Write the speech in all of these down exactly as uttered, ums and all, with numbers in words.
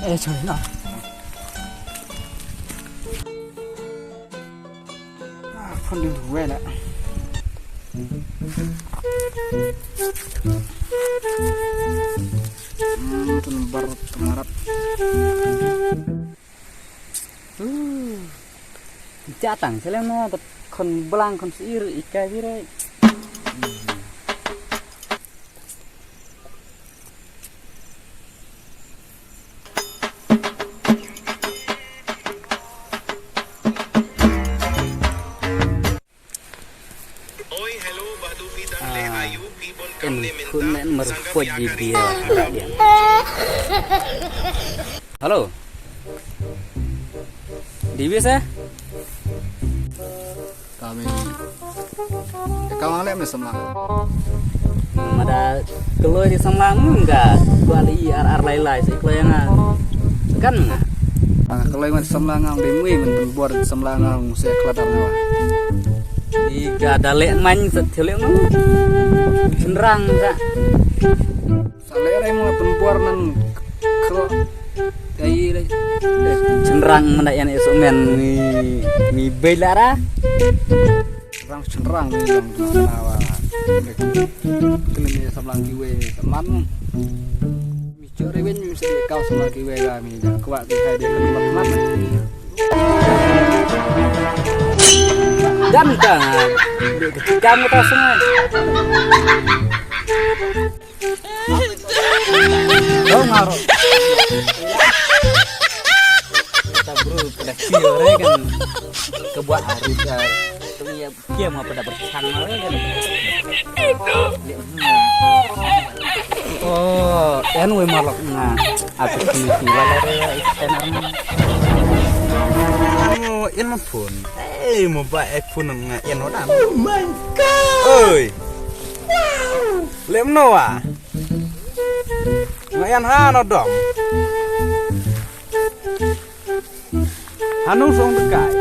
Eh, sorry, no. Ah, phone ding wei la. Hmm, tun bar tun harap. Uh. Jatang seleng mo, khon blang khon sir ikai bire. Hello. Di bia sa? Kami. Ka wang lem ni samlang. Mada kloi di samlang ka. Kuali ar ar lai lai si kloi nga. Kan nga. Kloi man samlang nga di mui man pun bor samlang nga se kladar nga. Di ka dalek man sa thelek nga. Cenderang sa. Sa leh rai mo pynbor nan kro. Kai leh. Chynrang manda yan isu men ni ni bela ra. Rang chynrang ni yang nawa. Kini ni samlang kiwe teman. Mi chori wen mi sedi kau samlang kiwe ga mi dah kuat di hai dia kena teman. Dan ka. Kamu tak sengaja. Dong aro. Kita bro pada kira kan kebuat arus. Tengok kia mau pada bercang kan. Oh, en we malok nga. Aku sini sila lari ya ikan arang. Anu, en phone. Eh, mau ba iPhone nga en odan. Oh my god. Oi. Lem no wa. Nga yan ha no dom. Hanu song dekai.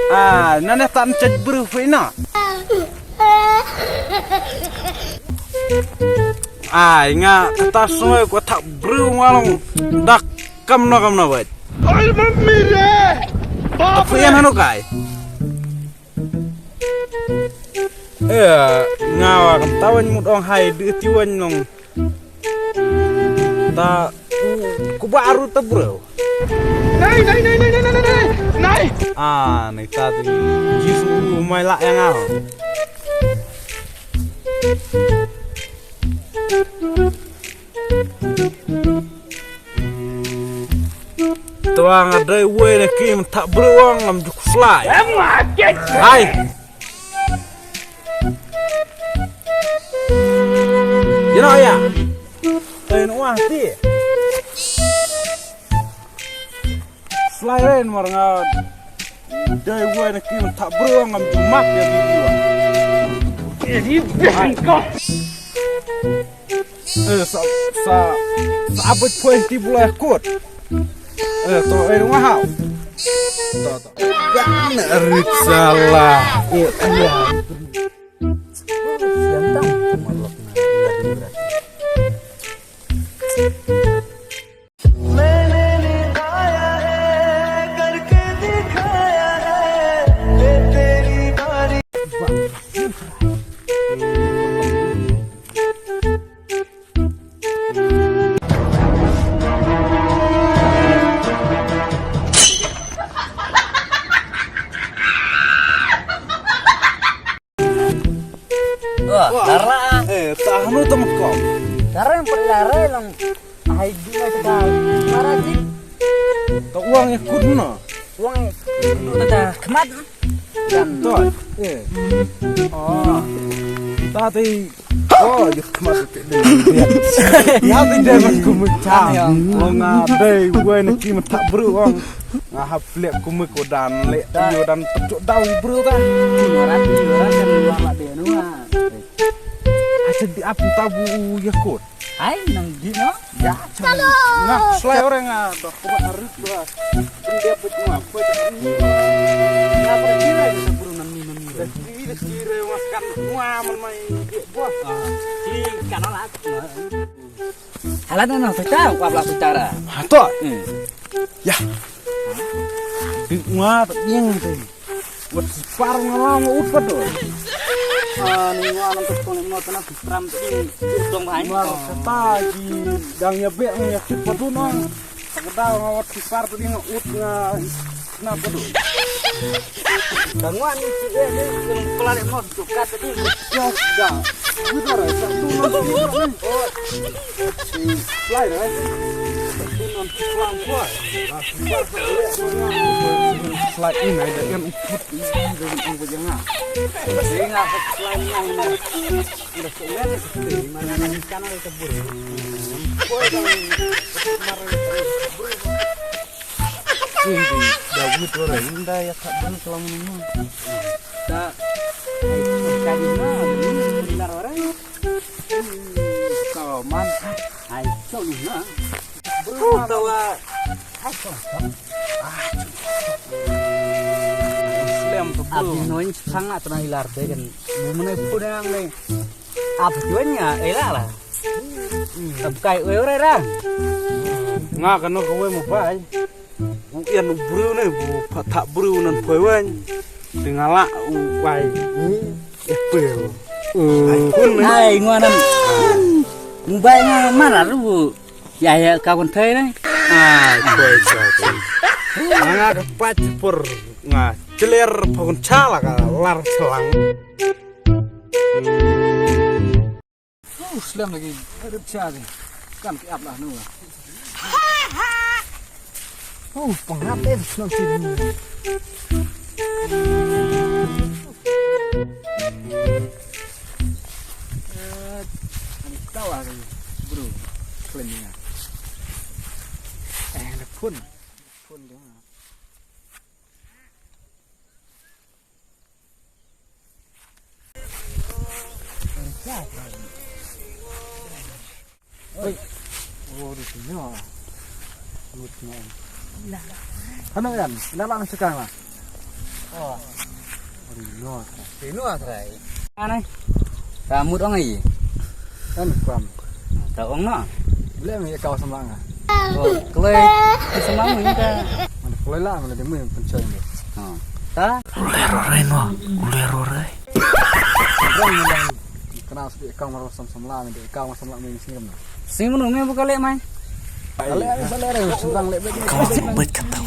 Ah, nane tan cek bru fina. Ai nga kata soi ko tak bru ngalong dak kam no kam no wet. Oi mami re. Tapi yan hanu kai. Eh, nga wa kam tawan mut ong hai de ti wan long. Ta ku ba aru ta bro. Nai nai nai nai nai nai nai. Nai. Ah, nai ta tu. Jisu mai la yang ah. Tuang adai wei na kim tak beruang ngam juk slai. Hai. You know ya. Tain wah ti. Slai ren mar nga. Dai wai na kim tak bro ngam jumak ya video. Ini bengkok. Eh, sa sa sa abot point ti bulai kot. Eh, to eh wahau. To to. Kan rit salah. Eh, iya. Yang tahu malak na. Wah, dara. Eh, tah nu tong kong. Dara yang perlu dara long. Ai, gila kita. Marah sih. Tak uang ikut na. Uang ikut na dah kemat. Dan. Tuh. Eh. Oh. Tadi. Oh, ikut kemat. Ya, tidak aku macam. Long ada gue nak kimat tak beruang. Nga hap lek kumuk ko dan lek tio dan pecuk dau bro kan. Orang orang kan orang lak dia nu ah. Acha di ap tabu yakut. Hai nang di no. Ya. Nga slai orang nga dah ko harus bah. Dia pecuk apa? Nga pergi lagi sebelum nang ni nang ni. Ini kira mas. Ngwa man mai bos. Ki kan la. Hala na na sita, wa bla sita ra. Ha to. Hmm. Ya. Ngwa ta ding te. Wat sipar nga la nga ut pat do. Ah, ni ngwa nang tuk tong mo tana sipram tu ding. Tong hai. Ngwa ta ji dang ya be nga ya sipar tu no. Takda nga wat sipar tu ding nga ut nga kenapa tu? Ka ngwa ni si eh ni kena pelan mo tu kat tu ding. Ya sudah. Gitu lah, satu nanti ni. Oh. Fly dah. Satu nanti pelan kuat. Lah, sipar tu leh. Fly in ai dah yang ukut ni dah yang jangan. Sehingga fly ni. David orang indah ya tak benar selama ini. Tak. Kaji mana ini benar orang. Kau man. Hai, kau ni na. Bro, tawa. Hai, kau. Slem tu. Abi noin sangat tenang ilar deh kan. Mana pun yang ni. Ap tuan nya, eh, lah, lah. Ap kai, wei, ora, ora. Nga kano ka wei mobile. U ian u briew ne, bu pha thah briew nan poi wen. Te nga lah u wei. Eh, pel. Ai, kun ne. Ai, ngwa nan. Mobile nga mana lu bu. Ya, ya, ka kon thai ne. Ai, poi, poi, poi. Nga ka pat por nga. Celer pokon chala ka lar selang. Uh, slem lagi. Ada pecah ni. Kan ki ap lah nu. Uh, pengap eh, slem sini. Eh, ada tawa lagi, bro. Slem ni. Eh, ada pun. Pun dia. Oi. Oh, di sini. Di sini. Ano yan? Ina lang sa kama. Oh. Di no. Di no atrai. Anai. Ka mut ong ai. Kan pam. Ta ong no. Ble mi ka samla nga. Oh, kloi. Samla mi ka. Mana kloi la, mana demi pencoi ni. Ha. Ta. Ulero reno, ulero re. Rong ni lang. Kena sdi ka mar samla mi de ka mar samla mi sini kam. Sini mano mi buka le mai. Ale ale sale re sembang le bet. Kau sembet kata.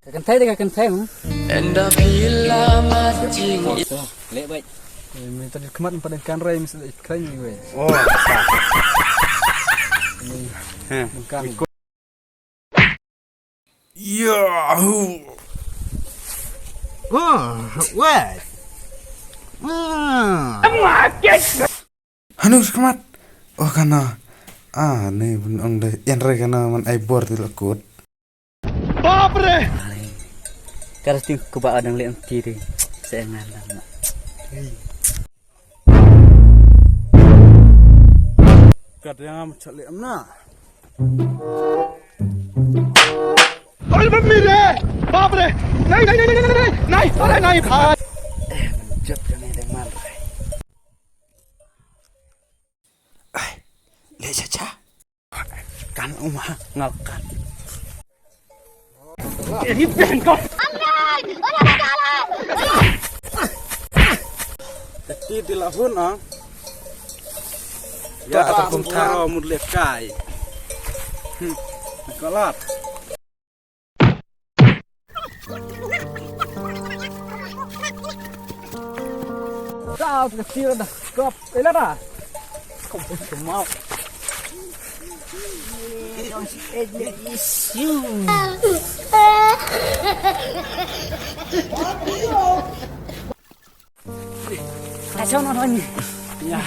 Ka kynthei de ka kynthei mo. Enda phi la mat jing. Leh beit. Eh, mynta dei khmat mynta dei kan rai mesti dei kren ni wei. Oh. Ni. Heh. Kan. Yahoo. Oh, wei. Ah. Hanu khmat. Oh, kana. Ah, ni bun ong dei. Yan rai kana man ai bor ti la kut. Bap re! Kar sting ku ba adang le ti de. Sengan dang. Kat yang am chale am na. Oi, mami re! Bap re! Nai, nai, nai, nai, nai, nai! Nai, nai, nai, bhai! Jot ka ne dang man. Ai, le cha cha. Kan uma ngal kan. Ini ben ko. Ti ti la hun ah. Ya ta kum ta mut le kai. Hmm. Kalat. Kau kecil dah. Kau elak dah. Kau mau. Don't you admit issue. Kacau nonton. Ya.